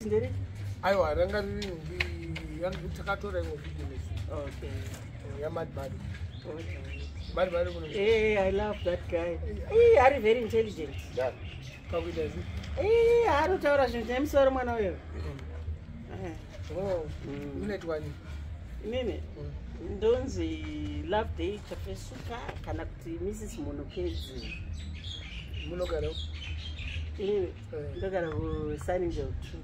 Ndere? Aiwa, ranga riri nhingi, takatora imwe video nesu. Okay. Yamadmado. Okay. Madmado kuno. Hey, I love that guy. Hey, ari very intelligent. Kakuita zi. Hey, ari kutaura zvinhu zvine musoro mwana uyo. Eh. Oh, unoitwani? Inini ndonzi Love Day Chafesuka kana kuti Mrs Munhukadzi. Munogara? Inini ndogara kuSunningdale 2.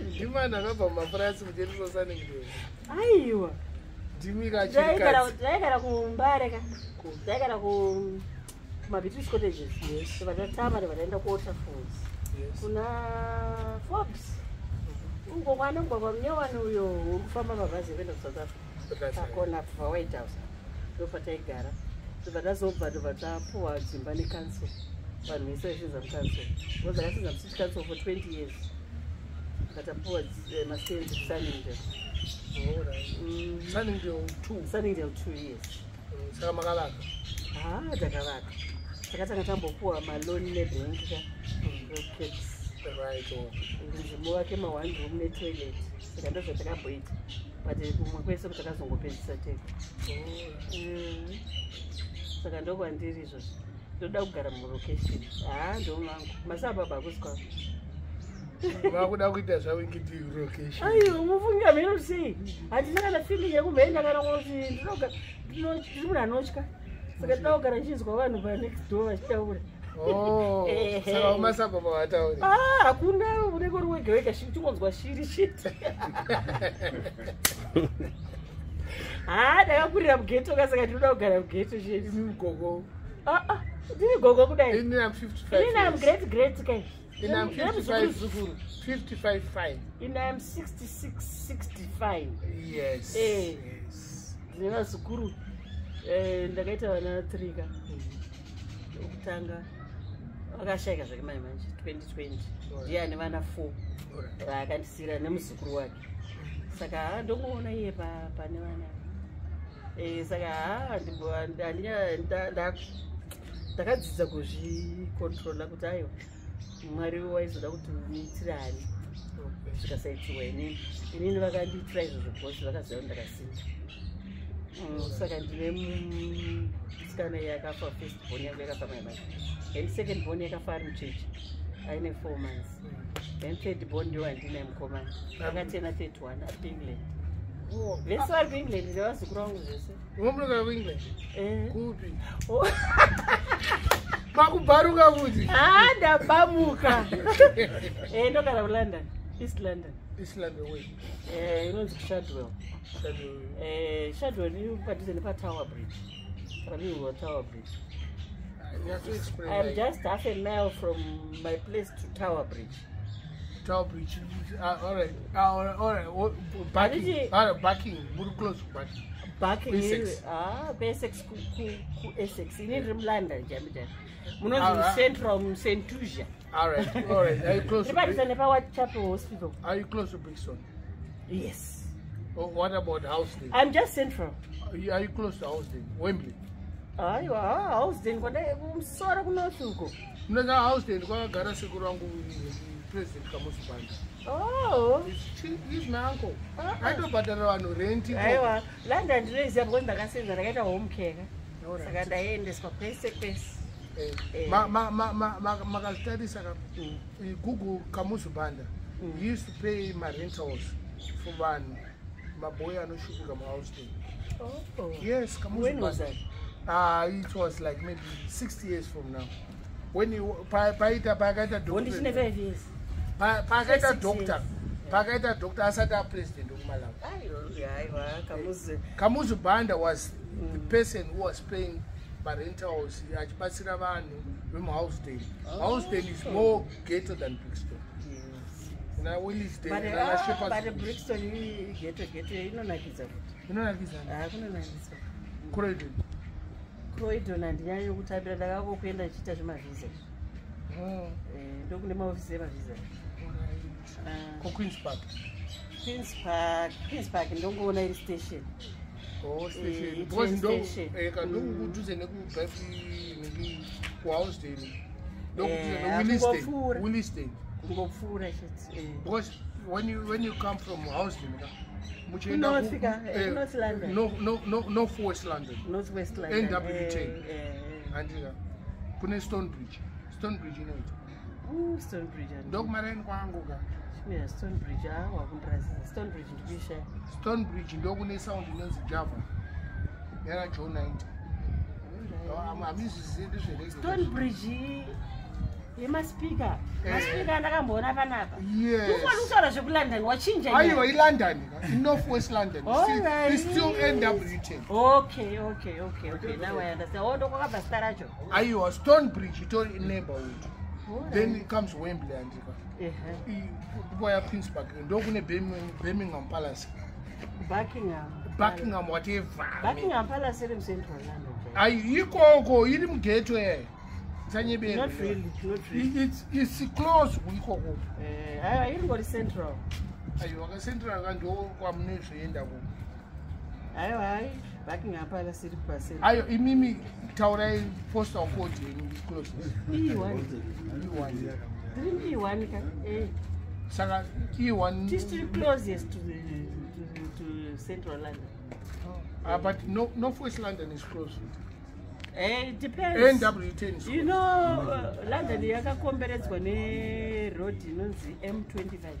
Ndimani akabva mumapurasi muchiendeswa Sunningdale? Aiwa. Ndimi Ndaigara kachirikadzi. Ndaigara kuMbare ka. Ndaigara ku kumaBritish Cottages. Yes. Tobva tatama, tobva taenda kuWaterfalls. Kuna Forbes. Uko kwana mugwagwa munyowani uyo uri kufamba mabhazi ekuenda kuSouth Africa. Pakona paWhite House. Ndopataigara. Tobva tazobva, tobva tapuwa dzimba necouncil. Vanhu vese vaisenza mucouncil. Because ndakasenza mucity council for 20 years. Vakatapuwa mastands kuSunningdale. Sunningdale 2. Sunningdale 2 years. Saka makavaka? Ha, takavaka. Takatanga tambopuwa maloan nebhengi ka. CAPS. Right. Oh. Kunzi muvake ma-one room netoilet. Saka ndozvatakamboita. But kumwe kwese takazongopedzisa tega. Saka ndokwandiri izvozvo. Ndoda kugara mulocation. Ha, ndomangu. Masababa hakusi kwangu. Vakuda kuita zvawingiti location. Aiwa, mufunga mheno sei? Handina kana feeling yekumhenya kana kuti ndinoga ndiri munhu anotya. Saka ndinoda kugara ndichinzwa vanhu panext door vachitaura. Oh, saka umasababa vatauri. Ah, hakuna, unenge uri wega wega, uchingonzwa shiri chete. Ha, ndakakurira mughetto ka, saka ndinoda kugara mughetto chete. Imi mugogo. Ah, ah, ndiri gogo kudai? Ini am 55. Inini am great great kai. Ini am 55. Zukuru. 55 fine. Ini am 66 65. Yes. Eh. Yes. Ndine vazukuru. Ndakaita vana 3 ka. Wekutanga akashayika zvake mai manje 2020. Ndiye ane vana 4 vaakandisiyira nemuzukuru wake. Saka ha, ndongoona iye pane vana. Saka ha, ndakadzidza kuzvicontrola kuti aiwa, Mwari waizoda kuti muitire ani, zvikasaitirwa inini. Inini vakandiitira izvozvo because vakaziva kuti ndakasimba. Saka ndine musikana iye akafa, first born yangu yakafa mai mai, then second born yakafa ari mucheche aine 4 months, then third born ndiwo handinaye, mukomana akatena 31, ari kuEngland. Oh. Vese vari kuEngland nevazukuru vangu zvese. Umwe munogara kuEngland? Eh. Kupi? Oh. Pakubharuka kuti. Ah, ndabamuka. Ndogara kuLondon, East London. East London way. Inonzi Shadwell. Shadwell. Shadwell iri padhuze nepaTower Bridge, pakanyorwa Tower Bridge. You have to explain. I'm Like, just half a mile from my place to Tower Bridge. Tower Bridge. All right. All right. All right. Barking. All right. Barking. Muri close to Barking. Barking. Essex. Ah, kuEssex, kuEssex. Ini ndiri muLondon jamijami, munonzi Ah, ah. mucentral, muSt Lucia. All right. All right. Are you close to Ndiri padhuze nepaWhitechapel Hospital. Are you close to Brixton? Yes. Oh, what about Housden? I'm just central. Are you close to Housden? Wembley. Aiwa, Housden kwadai kumusoro kunorth uko. Munoziva Housden kwakagara sekuru vangu, President Kamuzu Banda? Oh. He's my uncle. Ah, ah. Aitobhadhara vanhu rent ikoko. Aiwa, London ndinoiziva because ndakasenza, ndakaita home care ka. All right. Saka ndaiendeswa kwese kwese. Eh, Eh. Makazitarisa ka, Google Kamuzu Banda. He used to pay marentals for vanhu, mabhoyi anoshupika muHousden. Oh. Yes, Kamuzu When was Banda. that? It was like maybe 60 years from now. When he paita paakaita Ndichine doctor, 5 years. paakaita Six doctor, years. paakaita doctor asati apresident wekuMalawi. Aiwa, aiwa, Kamuzu. Kamuzu Banda was the person who was paying marentals achibatsira vanhu vemuHousden. Housden is more ghetto than Brixton. Na Willisden, But nana ah, Shepherds. but Brixton ghetto ghetto inonakidza futi. Inonakidza. Ah, kunonakidza. Croydon. Croydon handinyanyi kutambira, ndakangokuenda ndichiita zvemavhisa izvi. Oh, Ndokune maofisi emavhisa. alright. Ah. Ko Queens Park? Queens Park, Queens Park ndongoona iri station. Oh, station. Train Because ndo station. ka ndokudhuze nekuBuffy, neki kuHousden. Ndokudhuze Eh, neWillisden. hakungopfuura. Willisden. Kungopfuura chete. Because when you come from Housden ka, muchienda North ka, North London. No, North West London. North West London. NW10. Eh. Handika kune Stonebridge. Stonebridge inoita Stonebridge ndokumaraini kwangu ka. Chimira Stonebridge, ah, wakundirasisa. Stonebridge ndikuishaya. Stonebridge ndokune sound inonzi Java yara Joe 90. Hamizvizivi ndizvereggae. Stonebridge yemaspika? Eh. Maspika andakamboona panapa? Yes. Ufana kutaura zvekuLondon, wachinja Aiwa, nyaya. iLondon ka, iNorth West London. Alright. It's still NW10. Okay, now I understand. Oh, ndokwakabva zita racho. Aiwa, Stonebridge itori neighborhood. Then it comes Wembley, handika? Kupoya Queens Park, ndokune Birmingham Palace. Buckingham. Buckingham, whatever. Buckingham Palace iri muCentral London chaiyo. Ai, ikoko iri mughetto ye. Not really, not really. It's close ikoko. Aiwa, iri ngori central. Aiwa, kacentral ka ndo kwamunezvoenda ko. Aiwa, hai, Buckingham Palace iri pacentral. Ayo, imimi taurai postal code yenyu closest. E1. E1. Ndiri E1 ka. Saka E1. Tiri closest to Central London. Ah, but no, North West London is close. It depends. NW10 is You close. know, London yakakomberedzwa neroad inonzi M25.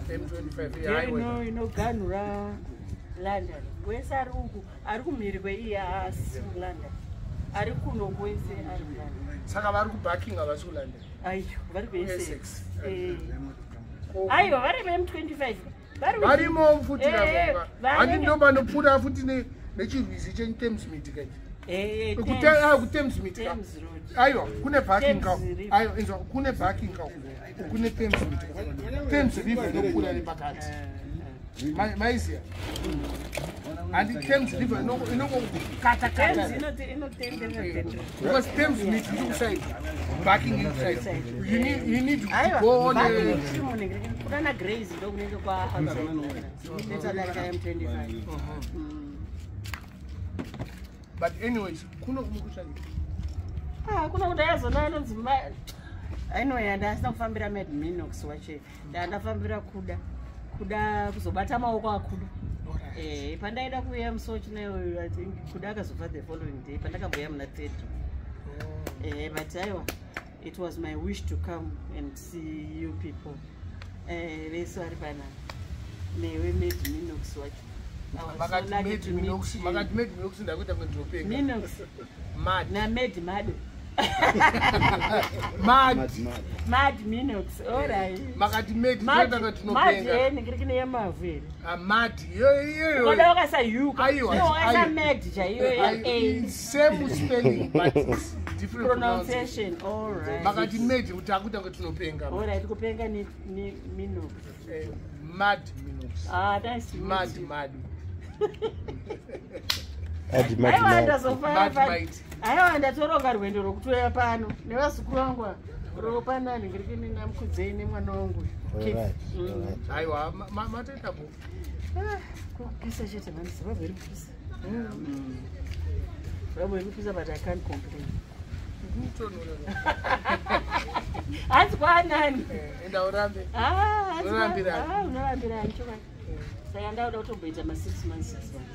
M25. Ndiyo Highway. Inoganhura London wese. Ari uku, ari kumhiri kweiyi haasi muLondon, ari kuno kwese ari muLondon. Saka vari kuBuckingham havasi kuLondon? Aiyo, vari kuEssex. Essex. Aiwa, vari veM25 vari Varimo futi. Eh, Handi ndo vanopfuura futi nechirwizi cheThamesmead kachi. KuThamesmead ka. Thames Road. Aiwa, kune Buckingham. Thames River. Aiwa, inzwa, kune Buckingham, kune Thamesmead, Thames River inopfuura nepakati. Maiziya handi Thames River inongokatakata? Thames inotenderera. Because Thamesmead iri kuside, Buckingham iri kuside. You need to Aiwa, go on Buckingham iri munenge kunana Grays, ndo kunenge kwa outside London, netadarika M25. But anyways, kuno kumukutsvakira. Ah, kuna kuti ayazona anonzi anyway, ndasina kufambira Mad Minox wacho, ndandafambira kuda kuzobata maoko akuda. Pandaida kuuya musi wachinayo, I think Kuda akazofa the following day pandakamboya muna 30. But aiwa, it was my wish to come and see you people, vese vari panapa, newe Mad Minox wacho. I was so Makati lucky Mad to meet Minox. you. Makati Mad Minox, ndakuita kundopenga. Minox. Mad. Namad Mado. Mad. Mad Minox, alright. Makati Mad, toita Mad tinopenga. Ndingiri kine yemavhu here? Ah, Mad iyoyo. Ukoda wakasa u Aiwa, wakaisa aiwa. mad chaiyo ya a. Same spelling but it's different pronunciation. Pronunciation, alright. Makati Mad, kuti akuita kunge tinopenga. Alright, kupenga ni Minox. Mad Minox. Ah, nice to meet Mad you. Mad. Adi mad Aiwa, mad. ndazofara. Mad might. Aiwa, ndatoronga rwendo rwokutoya pano nevazukuru vangu ava, ropanani ngirikini namukudzei nemwana wangu. Alright, alright. Aiwa, matoita bo. Ah, kupisa chete mani, Zimbabwe iri kupisa. Zimbabwe iri kupisa, but I can't complain. Kutonora. Hanzi kwaanani? Enda urambe. Ah, hanzi Unorambirani. Ah, unorambirani chokwadi. Saka ndauda kutomboita ma6 months, 6 months.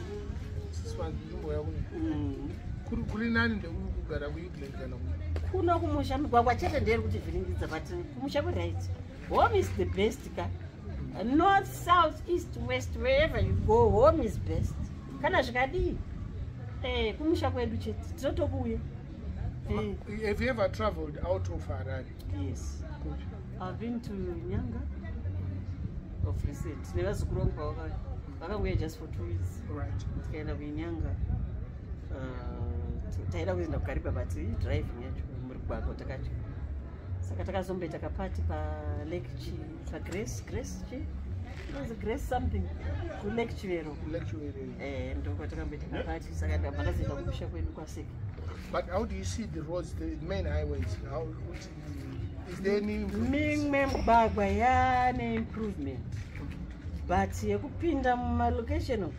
6 months uchimboya kuno. Kuri nani ndekugara kuEngland kana kuno? Kuno kumusha migwagwa chete ndeyeri kuti vhiringidza, but kumusha kuright. Home is the best ka. North, south, east, west, wherever you go, home is best. Kana zvikadii, kumusha kwedu chete tinotokuuya. Have you ever traveled out of Harare? Yes. Kupi? I've been to Nyanga of recent nevazukuru vangu pavakauya, vakanguya just for 2 weeks. Tikaenda kuinyanga. Taida kuenda kuKariba, but driving yacho murigwagwa takatya, saka takazomboita kapati palake chi paGrace, Grace chi, inonzi Grace something, kuLake Chivero. Lecture. Ndokwa takamboita kapati, saka ndabva ndazoenda kumusha kwedu kwaSeke. But how do you see the roads, the main highways? How is there any improvements? Mimwe migwagwa yane improvement, but yekupinda mumalocation umu,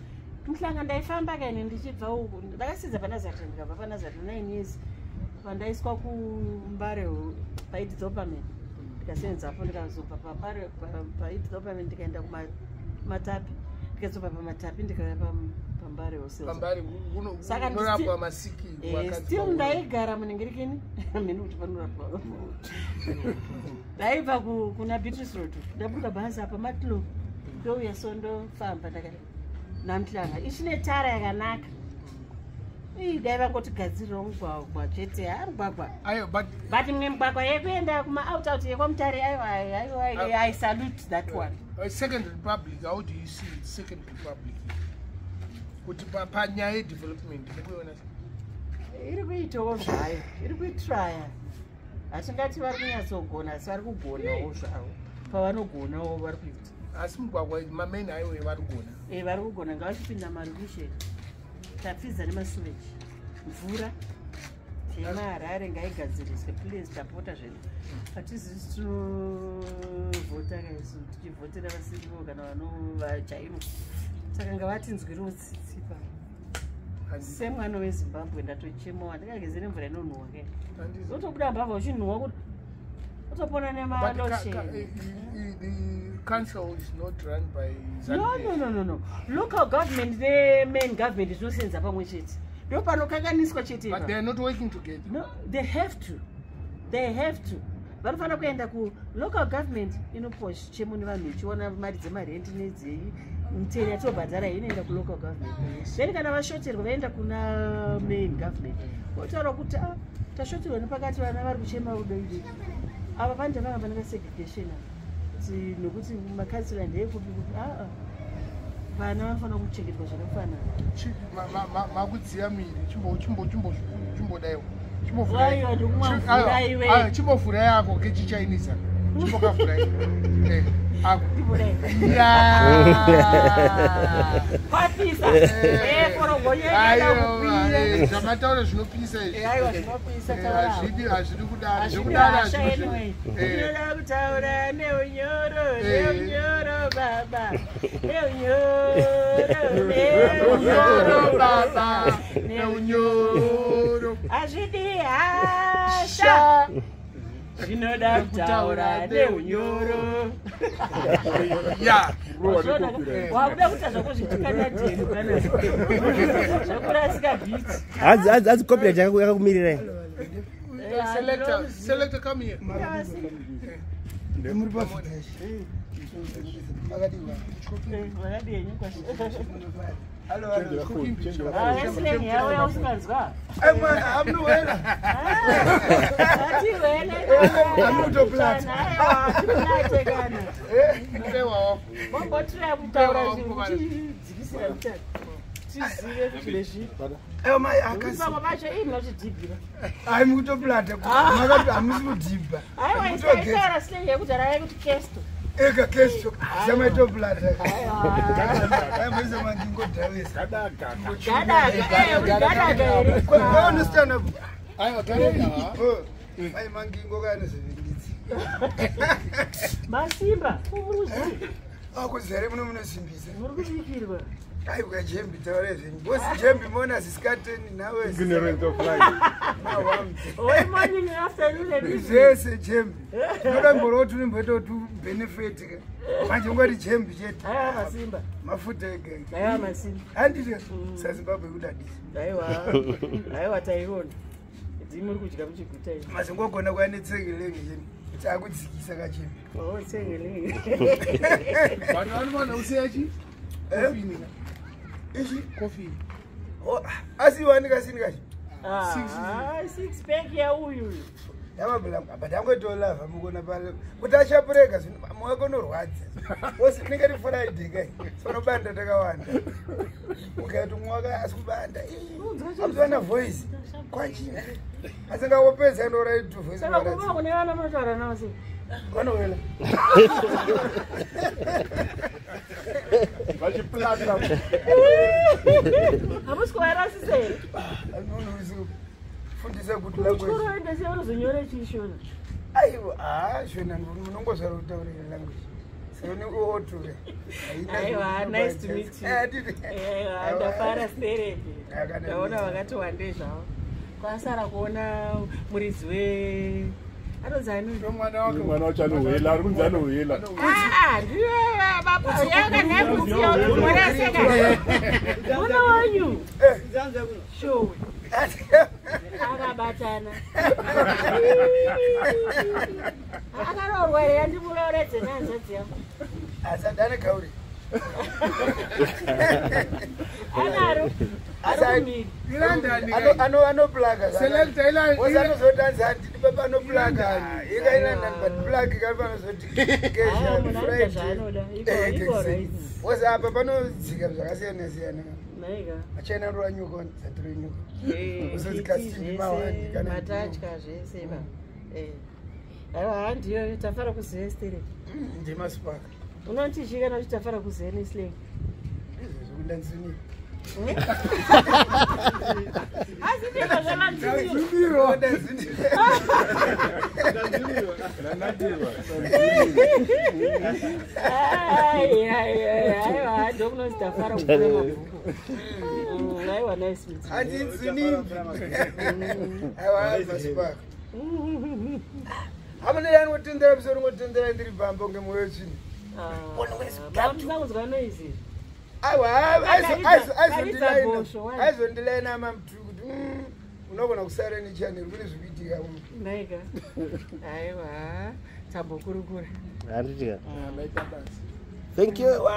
muhlanga ndaifamba kaine ndichibva uku, ndakasidza paNazareta, ndikabva paNazareta 9 years, pandaiswa kuMbare paidzopamen. Ndikasenzapo, ndikazobva papare paitwa pame, ndikaenda kumatapi, ndikazobva pamatapi, ndikauya pambare Wholesale. Pambare. Saka unorapwa masiki. Still ndaigara muningirikini mhini kuti panorapwa. Ndaibva kuna Beatrice Road, ndaburuka bhazi apa Matlo, ndouya, so ndofamba ndakati namhlanga ichine tara yakanaka. Ii, dai vangotigadzirirawo mugwagwa chete, ha, mugwagwa. Ayo, but But mimwe migwagwa yekuenda kuma-out out yekwamutare, aiwa, aiwa, I salute that one. Second Republic, how do you see it, Second Republic, kuti panyaya yedevelopment mukuiona? Iri kuitawo zvayo, iri kuitraya. Hatingati vari kunyatsogona, asi vari kugonawo zvavo, pavanogonawo vari kuita. Asi mugwagwa, mamain highway, vari kugona? E, vari kugona. Ngavachipinda marukisheni, tapfidza nemasuweji, mvura yemaharare ngaigadziriswe, please, tapota zvedu. Hatizisi tinovhota kaisu tichivhotera vasirivo kana vanovachairo, saka ngavatinzwirewo tsitsi pa semwana weZimbabwe. Ndatochemawa, ndikageze nemvura inonhuhwa ke. Utobuda mbavha uchinhuhwa kuti utopona But nemalosheni. the council is not run by No. ZANU-PF. No, local government nemain government zvinosenza pamwe chete, ndo panokanganiswa chete. But ipapo. they are not working together. No, they have to, they have to. Vanofanira kuenda kulocal government, inopuwa chichemo nevanhu, ichiona mari dzemarendi nedzei, mitero yatobhadhara inoenda kulocal government. Then kana vashoterwa, vaenda kuna main government, votaura kuti, "Ah, tashoterwa nepakati, vana vari kuchema udoidoi ava." Pane vanga pane kasegregation apa, kuti nokuti makansela ndeyekupi kupi. Aa, vana vanofanira kuchengetwa zvakafanana. Makudziya miri, chimbodaiwo. Aiwa, ndikumwa mvura iwe. Chimbovhura yako kechichinese, chimbokavhura ako. Ndibudai. Ya. Kwapisa. Forogonya. Aiwa, zvamataura zvinopisa izvi. Aiwa, zvinopisa. Eh, hazvidi kudaro. Hazvidi. Zvekudaro Hasha. hazvidi. Anyway, ndinoda kutaura neunyoro, neunyoro baba, neunyoro. Neunyoro baba, neunyoro. Hazvidi hasha, zvinoda kutaura neunyoro. Ya. Wakuda kuita zvako zvichikanadheni kana zvakurasika bhiti. Hanzi copyright yakakumirirai. Selector, selector, come here. Muri pafresh, makadiwa? Vakadienyu? Halo, halo. Wrestling yauya usinganzwa. Amunohwela. Atiwele. Amunotoplata. Atilate kana. Ewawo. Bombotira kutaura zvinhu uchidzikisira kuti tizive kuti lezvi. Ayo mai akasi. Pamwe pacho ii munochidhibhira. Ai, mukutoplata, makati hamusi kudhibha. Aiwa, isaitaura slang yekudhara yekuti kesto. Eka kesto samaitoplata aimboisa mandingodhavesa. Gadaga, uri gadaga here? Kwaunostana. Aiwa, gadaga. Mai mangingo kanozivingidzi. Masimba kumuruzi. Akuzere muno munosimbisa. Muri kubikirwa. Aiwa, jembi, taura zvenyu bosi, jembi mona zisikateni nawe. Ignorance of life. Oi, morning, afternoon and evening. Zvese jembi tinoda mboroti unomboita kuti ubenefit manje ungati jembi chete. Aiwa, masimba. Mafuta ega. Aiwa, masimba. Handiti saZimbabwe kudadisa? Aiwa, aiwa, taiona ndimi muri kudya muchiguta izvi. Mazingogona kuya netsengelenge cheni kuti akudzikisa kachembi. Oh, tsengelenge. Vanhu vanofanira kusiya chi kofini. Ichi? Kofini. Oh, asi wani kasini kachi. Ah, six pack yauyu. Yamabhulangu, but angoitolavha mukona pale kuti achapurega zvino mwako unorwadza osi tinenge ti Friday kai fanobanda takawanda ukaiti mwaka asi kubanda amuzowana voice kwachina asi ngawopedza ndoraito voice. Saka kuva kune vana munotaura navo sei? Vanowela. Vachiplata. Hamusi kuvarasisa here? Fundisa kuti language. Kuchikoro enda sei, unozonyora chishona? Aiwa, haa, shona munongozvara kutaurira language seunioture. Aiwa, nice to meet you. Aiwa, ndafara stereki. Ndaona vakati wandei zvavo, kwasara kuona muridzi. Anonzi ani? Mwana wake. Mwana wacho anohwela, ari kunzi anohwela. Ah, ndiye baba yakanhaikuziyauraseka muno wanyu showe akabatana akaroorwa here? Andimuroredze nehanzvadzi yangu. Asati ane kauri. Anaro ari kumhiri. Ilondon. Anoplaga. Selector Osanozoti handidi baba anoplaga. Ilondon. Ika iLondon, but plug kari panozoti Aya, munhu anoita zvaanoda. Iko right. Ozi apa panodzika zvakasiyana siyana. Naika. Achena rwanyuka dzatirenyuka. Eh, Usati kiti kasindi zvese, mawandi kana- matatya zvese ba. Eh. Aiwa, handiyo tafara kuziva sterek. Ndimasipaka. Unoti chii kana kuti tafara kuziva neslang? Izvezvi kundanzinika. Asi ndizvo zvamanziro. Nanadiwa. Aiwa, ndokunonzi tafara kukura mabhuku. Aiwa, nice meeting. Handinzinimbi. Aiwa, masipaka. Hamunei anotendera musoro ngotendera ndiri pamba ngemwoyo tsvina. Ah, mamusanzwa noise. Aiwa, Akaridza bhosvo, wani. aizondilaina mamutu kuti unogona kusara nechanel kune zvikuitika. Naika. Aiwa, tambokurukura. Handitika. Thank you.